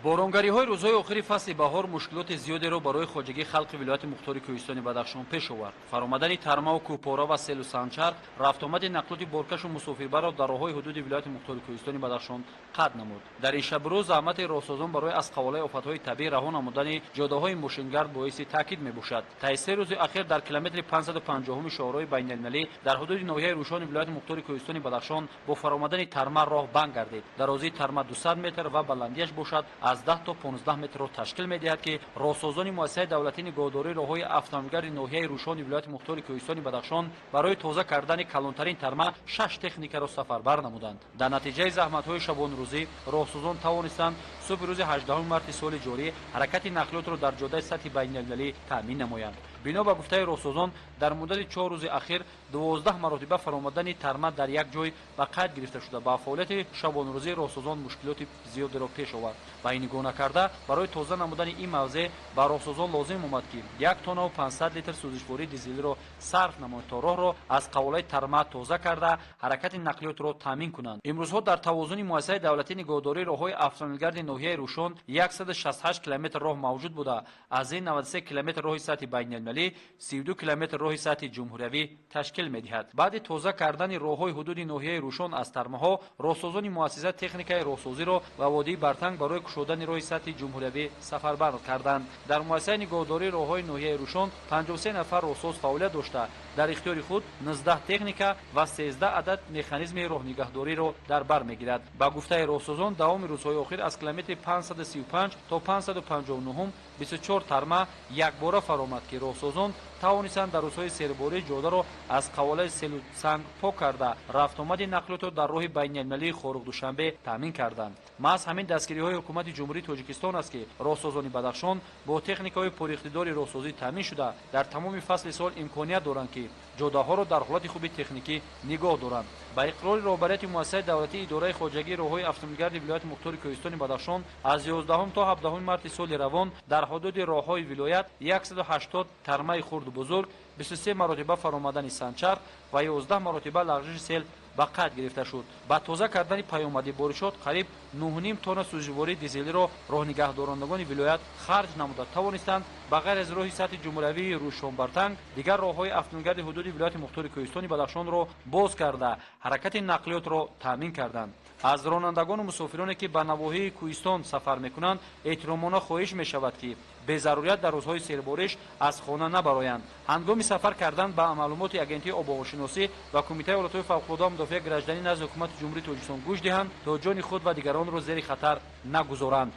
Боронгариҳои рӯзҳои охири фасли баҳор мушкилоти зиёдеро барои хоҷагии халқи вилояти мухтори Кӯҳистони Бадахшон пеш овард. Фаромадани тармаву кӯҳпора ва селу сангчарх рафтуомади нақлиёти боркашу мусофирбарро дар роҳҳои ҳудуди вилояти мухтори Кӯҳистони Бадахшон қатъ намуд. Дар ин шабу рӯз заҳмати роҳсозон барои аз қаволаи офатҳои табиӣ раҳо намудани ҷодаҳои мошингард боиси таъкид мебошад. Таи 3 рӯзи ахир дар километри 550-уми шоҳроҳи байналмилалӣ дар ҳудуди ноҳияи Рӯшони вилояти мухтори Кӯҳистони Бадахшон бо фаромадани тарма роҳ банд гардид. Дарозии тарма 200 метр ва баландиаш бошад аз 10 то 15 метрро ташкил медиҳад, ки роҳсозони муассисаи давлатии нигоҳдории роҳҳои автомобилгарди ноҳияи Рӯшони вилояти мухтори Кӯҳистони Бадахшон барои тоза кардани калонтарин тарма шаш техникаро сафарбар намуданд. Дар натиҷаи заҳматҳои шабонрӯзӣ роҳсозон тавонистанд субҳи рӯзи 18 марти соли ҷорӣ ҳаракати нақлиётро дар ҷодаи сатҳи байналмилалӣ таъмин намоянд. Бино ба гуфтаи роҳсозон, дар муддати 4 рӯзи ахир 12 маротиба фаромадани тарма дар як ҷой ба қайд гирифта шуда, ба фаъолияти шабонрӯзии роҳсозон мушкилоти зиёдеро пеш овард. Ба ин нигоҳ накарда, барои тоза намудани ин мавзеъ ба роҳсозон лозим омад, ки 1 тоннаву 500 литр сӯзишвории дизелиро сарф намоянд, то роҳро аз қаволаи тарма тоза карда, ҳаракати нақлиётро таъмин кунанд. Имрӯзҳо дар тавозуни муассисаи давлатии нигоҳдории роҳҳои автомобилгарди ноҳияи Рӯшон 168 километр роҳ мавҷуд буда, аз ин 93 километр роҳи сатҳи байналмилалӣ, 32 километр роҳи сатҳи ҷумҳуриявӣ ташкил медиҳад. Баъди тоза кардани роҳҳои ҳудуди ноҳияи Рӯшон аз тармаҳо, роҳсозони муассиса техникаи роҳсозиро ба водии Бартанг барои кушодани роҳи сатҳи ҷумҳуриявӣ сафарбар карданд. Дар муассисаи нигоҳдории роҳҳои ноҳияи Рӯшон 53 нафар роҳсоз фаъолият дошта, дар ихтиёри худ 19 техника ва 13 адад механизми роҳнигаҳдориро дар бар мегирад. Ба гуфтаи роҳсозон, давоми рӯзҳои охир аз километри 535 то 559 24 тарма якбора фаромад, ки роҳсозон тавонистанд дар рӯзҳои серборӣ ҷодаро аз қаволаи селу санг пок карда, рафтуомади нақлиётро дар роҳи байналмилалии Хоруғ Душанбе таъмин карданд. Маҳз ҳамин дастгириҳои ҳукумати Ҷумҳурии Тоҷикистон аст, ки роҳсозони Бадахшон бо техникаҳои пуриқтидори роҳсозӣ таъмин шуда, дар тамоми фасли сол имконият доранд, ки ҷодаҳоро дар ҳолати хуби техникӣ нигоҳ доранд. Ба иқрори роҳбарияти муассисаи давлатии идораи хоҷагии роҳҳои автомобилгарди вилояти мухтори Кӯҳистони Бадахшон, аз 11 то 17 марти соли равон дар ҳудуди роҳҳои вилоят 180 тармаи хурду бузург, 23 маротиба фаромадани сангчарх ва 11 маротиба лағжиши сел ба қайд гирифта шуд. Ба тоза кардани паёмади боришот қариб 9,5 тонна сӯзишвории дизелиро роҳнигаҳдорандагони вилоят харҷ намуда тавонистанд, ба ғайр аз роҳи сатҳи ҷумҳуриявии Рӯшон-Бартанг, дигар роҳҳои автомобилгарди ҳудуди вилояти мухтори Кӯҳистони Бадахшонро боз карда, ҳаракати нақлиётро таъмин карданд. Аз ронандагону мусофироне, ки ба навоҳии кӯҳистон сафар мекунанд, эҳтиромона хоҳиш мешавад, ки безарурият дар рӯзҳои сербориш аз хона набароянд. Ҳангоми сафар кардан ба маълумоти Агентии обуҳавошиносӣ ва Кумитаи ҳолатҳои фавқулода мудофиаи гражданӣ назди Ҳукумати Ҷумҳурии Тоҷикистон гӯш диҳанд, то ҷони худ ва дигаронро зери хатар нагузоранд.